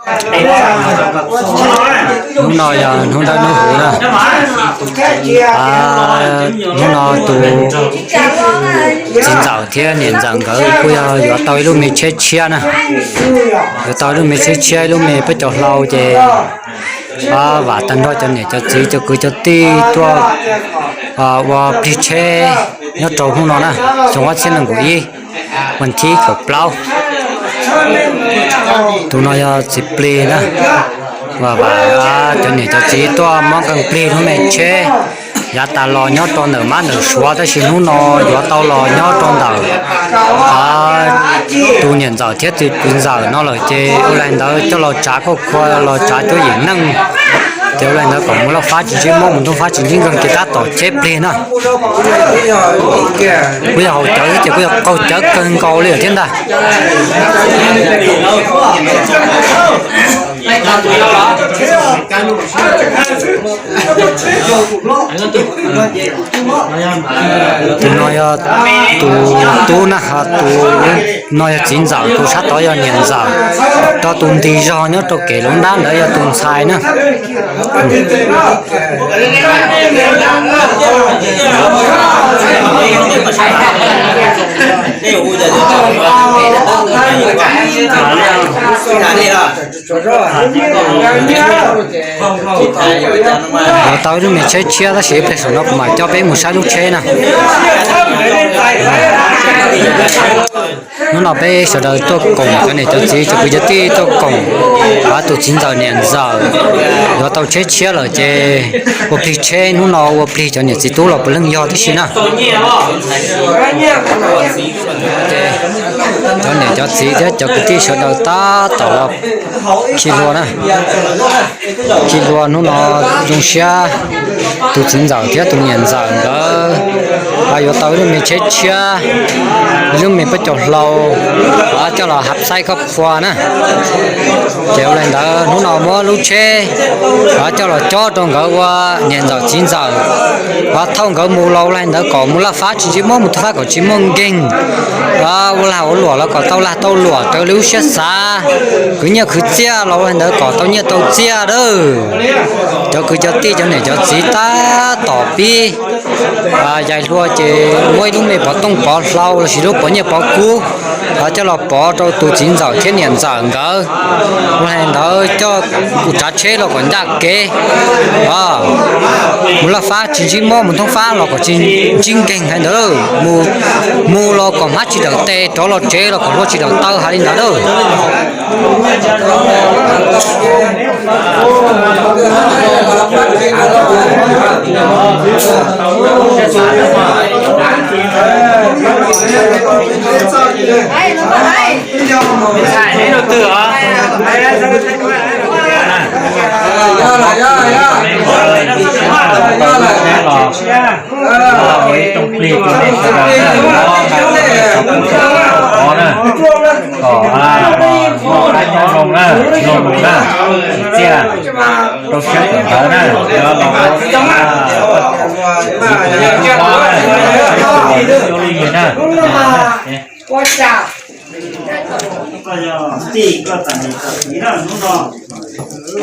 Hnub no yog hnub dawb hnub huv na. Hnub no tus txiv ntxawm thiab niam ntxawm nkawd kuj yog yuav tau ib lub me tsheb tshiab na. Yuav tau ib lub me tsheb tshiab, ib lub me peb caug hlau ces vam tag nrho cov niam cov txiv cov kwv cov tij tuaj ua plig tsheb nyob rau hnub no na, xyoo ob txhiab nees nkaum ib, vas thib kaum plaub. Tus no yog txiv plig na, vam cov niam cov txiv tuaj muab nqee plig lub me tsheb yav tas los nyob rau ntawm mab ntawm suav, tab sis hnub no yuav tau los nyob rau ntawm tus niam ntxawm thiab tus txiv ntxawm no lawm ces ua li ntawd coj los tsav khuj khua los tsav cuab yim neej. Ces ua li ntawd kom mus laj fab tsis ntsib mob mus ntuj fab tsis ntsib nkeeg ces tab tom cheb plig na. Kuj yog haus cawv xwb ces kuj yog qaug cawv kawg nkaus li lawm thiab ntag. Tus no yog tus tub na, ho tus no yog txiv ntxawm, tus sab tod yog niam ntxawm, rau tus nti zog nyob rau kev lub nrab ntawd yog tus ntxhais na. Yuav tau ib lub me tsheb tshiab tab sis ib pliag saum no kuv mam coj peb mus saib lub tsheb na. Hnub no peb sawv daws tuaj koom, cov niam cov txiv cov kwv cov tij tuaj koom, tus txiv ntxawm niam ntxawm yuav tau tsheb tshiab lawm ces ua plig tsheb, hnub no ua plig cov niam txiv tub los puav leej yog tib si na. Cov niam cov txiv thiab cov kwv tij sawv daws tab tom los khi hlua na. Khi hlua hnub no zoo siab tus txiv ntxawm thiab tus niam ntxawm nkawd yuav tau ib lub me tsheb tshiab, ib lub me peb caug hlau coj los hab xaib khob khua na. Ces ua li ntawd hnub no muab lub tsheb coj los cob rau nkawd ua niam ntxawm txiv ntxawm, thauj nkawd mus los ua li ntawd kom mus laj fab tsis ntsib mob mus ntuj fab kom tsis muaj nkeeg, ua lag ua luam los kom tau lag tau luam raws li lub siab xav, khwv nyiaj khwv txiaj los ua li ntawd kom tau nyiaj tau txiaj dawb. Cov kwv cov tij cov niam cov txiv tab tom pib yaig hlua ces muab ib lub me pov tooj pov hlau lossis lub pov nyiaj pov kub coj los pov rau tus txiv ntxawm thiab niam ntxawm nkawd. Ua li ntawd coj ua tsav tsheb los kom ncaj kev, mus laj fab tsis ntsib mob mus ntuj fab los kom tsis ntsib nkeeg hais ntawd, mus los kom hmab tsis dawm tes, rov los tsev los kom hlua tsis dawm taw hais li ntawd lawm. Ib rooj plig rau nej sawv daws na, ov na, kom ua qab nyob zoo na, zoo mus na, txiaj rau siab kawm ntawv na, yuav los ua li na. Koj yog tij koj tam niam tam txiv na, hnub no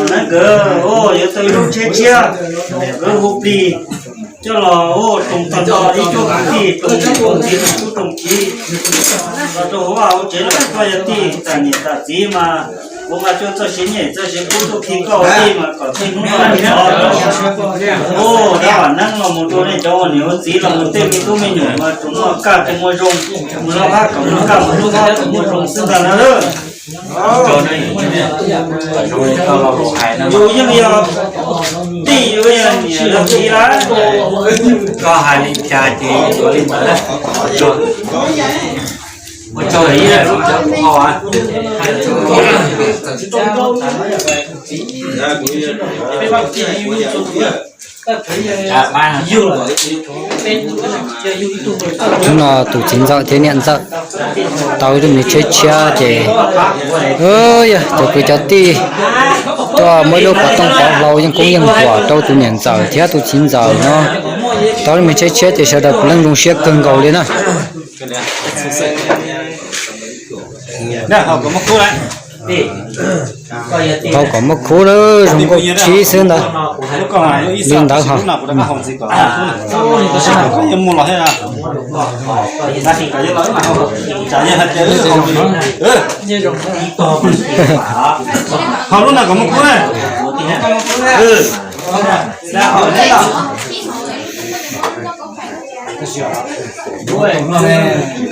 neeb nkawd yuav tau ib lub tsheb tshiab, nkawd hu plig coj los ua roos tag nrho ib cuab kwv tij, roos txiv roos txiv, roos tub roos kiv los rau hauv vaj hauv tsev los. Koj yog tij tam niam tam txiv mas kuv nqa cuaj txoj siab nyiaj txoj siab kub tuaj khi koj ua tij mas kom tij hnub no ua dab vam neeb los mus rau nej cov ua niam ua txiv los mus tej me tub me nyuam mas tsuas muaj kaj tsuas muaj zoo, mus laj fab kom muaj kaj, mus ntuj fab kom muaj zoo xwb ntag na. Yus yeej yog tij, yus yog niam yog txiv lawm. Koj hais li cas ces ua li ntawd. Hnub no tus txiv ntxawm thiab niam ntxawm tau ib lub me tsheb tshiab ces yog cov kwv cov tij tuaj muab ib lub pov tooj pov hlau yeej koob yeej huam rau tus niam ntxawm thiab tus txiv ntxawm no. Tau lub me tsheb tshiab ces sawv daws puav leej zoo siab kawg nkaus li na. Hau kom muaj khub na, zoo nkauj tsib xwb ntawd. Li ntawd ho.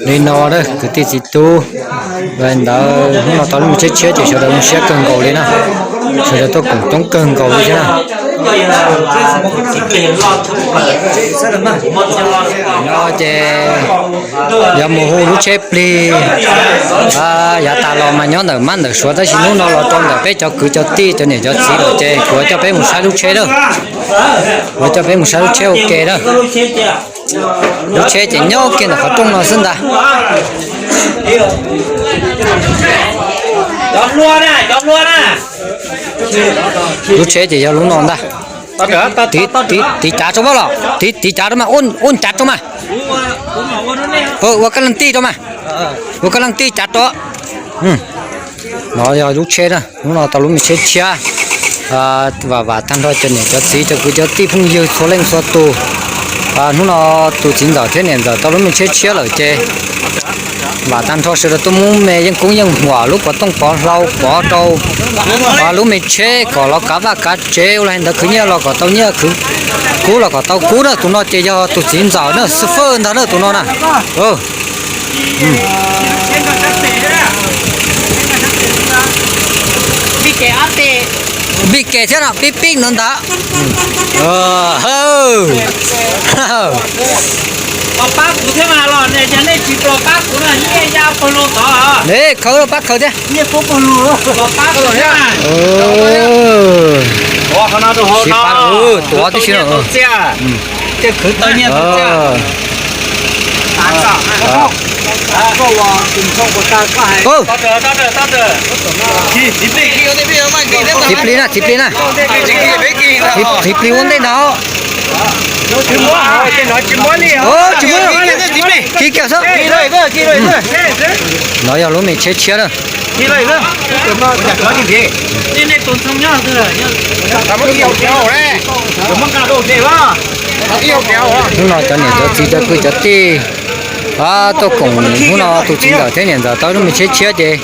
Li no na kwv tij txiv tub, li ntawd hnub no tau lub me tsheb tshiab ces sawv daws zoo siab kawg nkaus li na, sawv daws tuaj koom coob kawg nkaus li thiab na. No ces yuav mus hu lub tsheb plig, yav tas los mas nyob ntawm mab ntawm suav tab sis hnub no los rau ntawm peb cov kwv cov tij cov niam cov txiv lawm ces kuv yuav coj peb mus saib lub tsheb na, kuv yuav coj peb mus saib lub tsheb ua ke na. Lub tsheb ces nyob kiag ntawm qhov rooj no xwb ntag. Lub tsheb ces yog lub no ntag. Tiv cav rau mas los, tiv cav rau mas, ua cav rau mas. Ua kab leej tij rau mas, ua kab leej tij cav rau. No yog lub tsheb na, hnub no tau lub me tsheb tshiab. Vam vam tag nrho cov niam cov txiv cov kwv cov tij phooj ywg txhua leej txhua tus. Hnub no tus txiv ntxawm thiab niam ntxawm tau lub me tsheb tshiab lawm ces vam tag nrho sawv daws tuaj muab me yeej koob yeej huam lub pov tooj pov hlau pov rau lub me tsheb kom los kav vaj kav tsev ua li ntawd, khwv nyiaj los kom tau nyiaj, khwv kub los kom tau kub na. Tus no ces yog tus txiv ntxawm na, xwb fawj ntag na tus no na. Npij ke thiab no pib pib no ntag. Pab kuv thiab mas los nej tsis pab kuv no, nyiaj ya pawg lug tod. Khawv los pab khawv thiab. Pab kuv thiab. Sib pab tuav tib si no. Txiv plig na, txiv plig na. Txiv plig ua ntej ntag. Tsis muab, kis kiag xwb. No yog lub me tsheb tshiab na. Hnub no cov niam cov txiv cov kwv cov tij tuaj koom hnub no tus txiv ntxawm thiab niam ntxawm tau lub me tsheb tshiab ces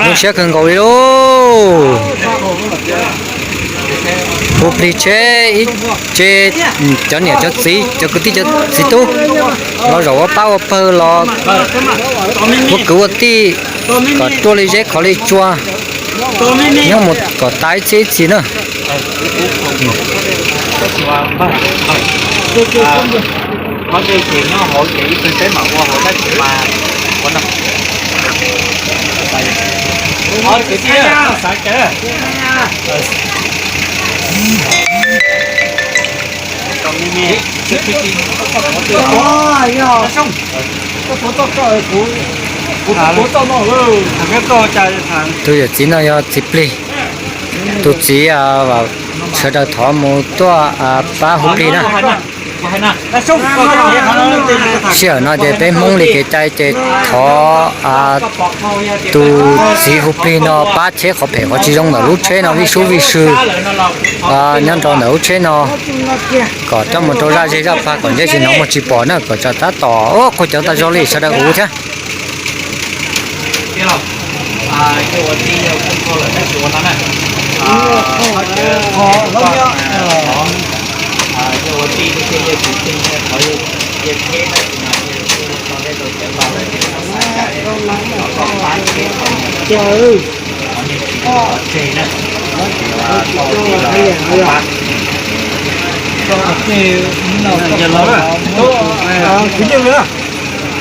zoo siab kawg nkaus li lauj. Hu plig tsheb ib tse, cov niam cov txiv cov kwv tij cov txiv tub los zaum ua pab ua pawg los ua kwv ua tij kom ruaj li zeb khov li tsua, nyob mus kom tas ib txhiab ib txhis na. Tus yawm txiv no yog txiv plig, tus txiv, sawv daws thov mus tuaj pab hu plig na. Sij hawm no ces peb Hmoob li kev cai ces thov tus txiv hu plig no pab cheb qhov phem qhov tsis zoo ntawm lub tsheb no vij sub vij sw nyob rau ntawm lub tsheb no kom coj mus rau zaj zej zaj pag kom ntsej tsis hnov muag tsis pom na, kom tso tab tom ua qhuav cov tas zog li sawv daws uv thiab.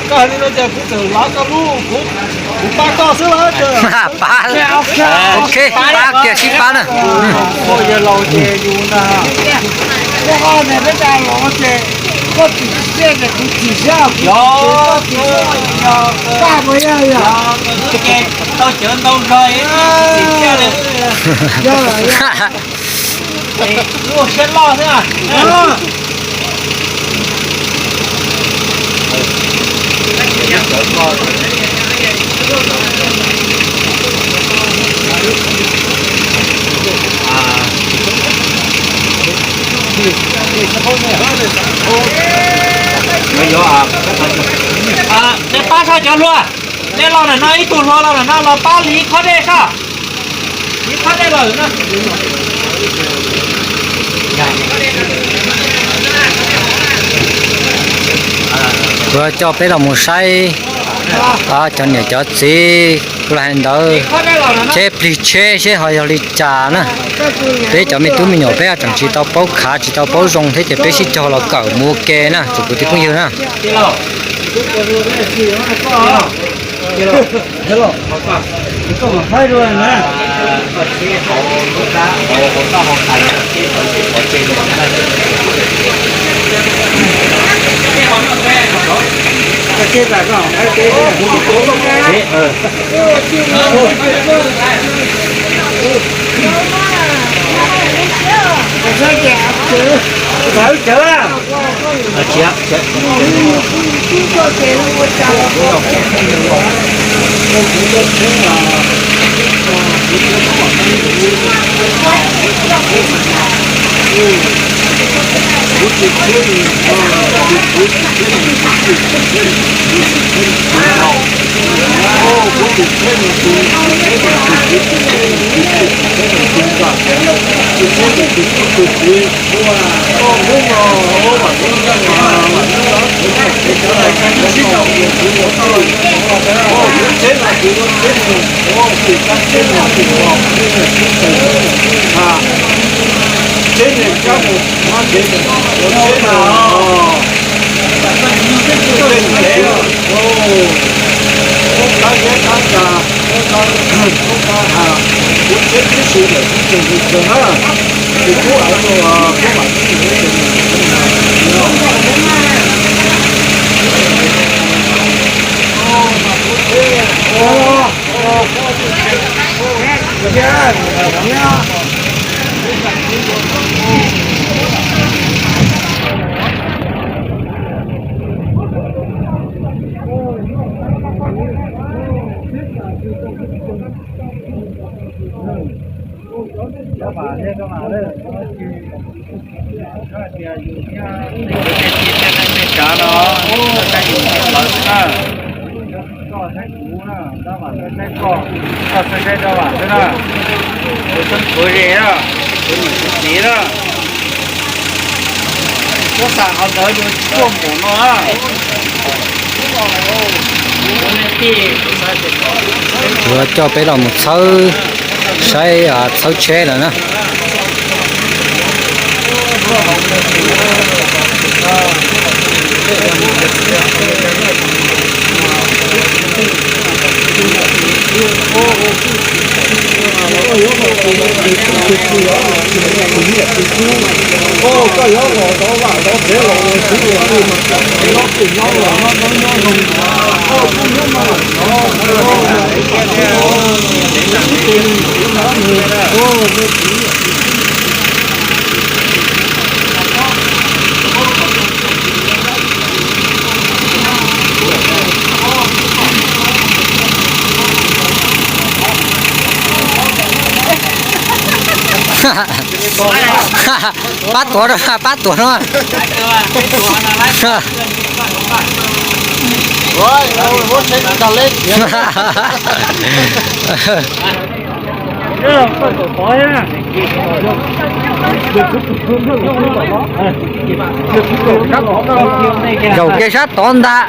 Koj hais li no ces kuv txawm lav koj lub, kuv pab koj xwb los. Pab, ok, pab kiag sib pab na. Yog laus ces yus ntag. Koj ne peb tas los ces koj tsis siab ces kuv tsis siab, kuv tsis siab, yog pab puas yog, yog tau cawv ntau zog tsis siab li. Yog lawm, yog lawm. Lub siab loj xwb. Peb pab soj cov hluas, nej los ntawm no ib tug hluas los ntawm no los pab hliv khob dej soj. Hliv khob dej los ntawm no. Kuv coj peb los mus saib cov niam cov txiv kuv los hais ntawd, tsheb plig tsheb seb ho yog li cas na. Peb cov me tub me nyuam peb tseem tsis tau paub khav tsis tau paub zoo thiab ces peb sib cog los kawm mus ua ke na tsoom kwv tij phooj ywg na. Cov no, tej yus lawv xwb na. Koj saib kuv na, Dab Vam saib koj, koj saib Dab Vam xwb na. Kuv xeeb kuv ze na, kuv niam kuv txiv na. Kuv xav qhov ntawd dua tsis tuaj npaum no na. Kuv coj peb los mus txhawb, saib txhawb tsheb lawm na. Pab tuav no, pab tuav no. Zaum kiag sab tod ntag.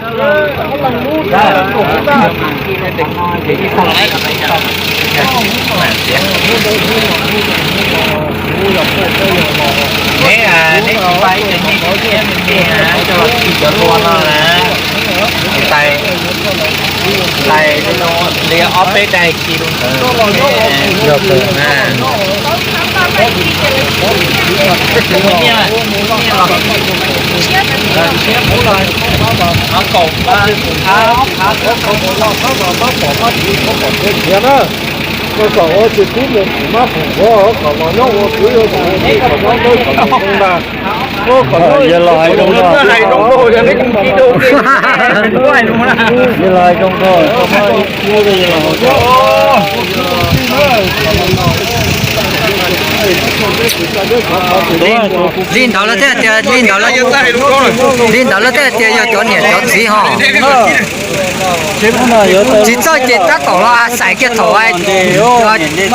Neb tsis pab ib co nyiaj me me coj los khi cov hlua no na, tais li ob peb daim khi rau ntawd. Yog kawg na. Nyiaj, nyiaj los, nyiaj los, kaum, ob phav. Koj kom ua tsis tub mus mab foom vov, kom los nyob ua kwv ua tij, kom nyob ntawd kom zoo ntag. Yog los hais zoo, yog los hais zoo, li ntawd lawv thiaj tias, li ntawd lawv, li ntawd lawv thiaj tias yog cov niam cov txiv ho. Tsis txawj ces tab tom los a xais kiag thaum,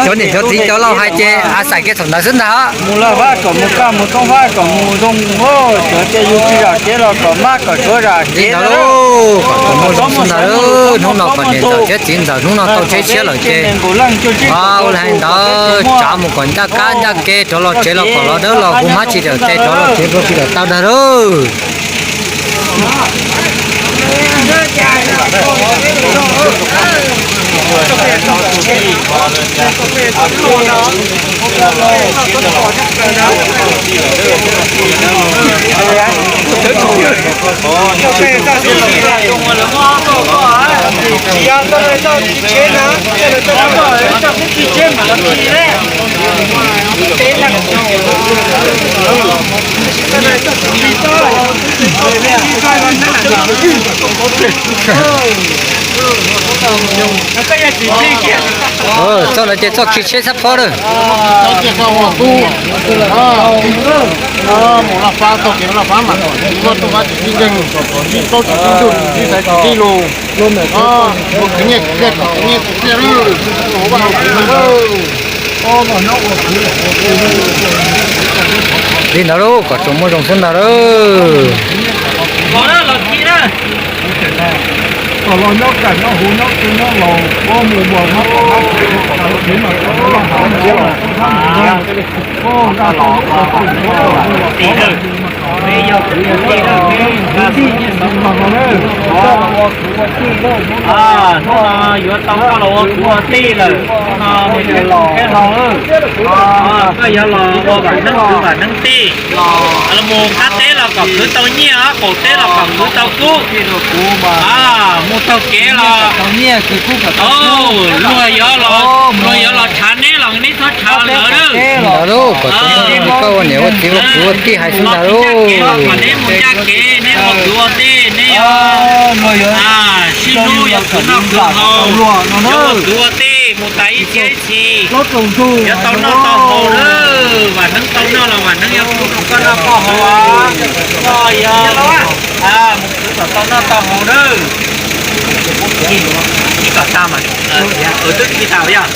cov niam cov txiv cov laus hais ces a xais kiag thaum ntawd xwb ntag. Mus laj vaj kom mus kaj, mus toj vaj kom mus zoo, cov tias yus tsis zam kev los kom maj kom tshuav zam kev ntag. Kom txhob muaj zoo xwb ntag. Hnub no kom niam ntxawm thiab txiv ntxawm hnub no tau tsheb tshiab lawm ces, ua li hais ntawd tsav mus kom ncaj kab ncaj ke rov los tsev los kom los dawb los kuv hmab tsis dawm tes rov los tsev kuv tsis dawm tau ntag lauj. Txoj no ces txoj khi tsheb xab phob lawm. Mus laj fab txoj kev laj fab mas kom tsis muaj txoj fab tsis sib nkeeg, kom tsis paub tsis sib nrug tsis sib xaiv tsis sib lus. Mus khwv nyiaj khwv txiaj kom khwv nyiaj khwv txiaj lawm, hauv vaj hauv tsev lawm. Li ntawd lauj, kom tsuas muaj zoo xwb ntag lauj. Kom los nyob kam nyob huv nyob tu nyob laus, mus mus nyob tom hab tsev, kom tau tsev mas kom nyob hab tsev los tau hab mus. Hnub no yuav tau koj los ua kwv ua tij lawm, hnub no mus yuav los thiab hlau, koj yuav los ua vam neeb kwv vam neeb tij. Los mus qab teb los kom khwv tau nyiaj, qaum teb los kom khwv tau kub. Mus taug kev los, luag yuav los, luag yuav los tshav neb los neb txhob tshav lawv. Ntawd lauj, kom tsuas muaj zoo li koj ua niam ua txiv ua kwv ua tij hais xwb ntag lauj. Kom neb mus ncaj kev, neb ua kwv ua tij, neb yuav sib hlub, yuav khwv noj khwv haus, yuav ua kwv ua tij mus tas ib txhiab ib txhis, yuav tau noj tau haus lawm. Vam neeb tau noj los vam neeb yuav pub rau koj noj koj haus, koj yuav mus khwv kom tau noj tau haus nawb. Ib kom tag mas, twb khi tas yog.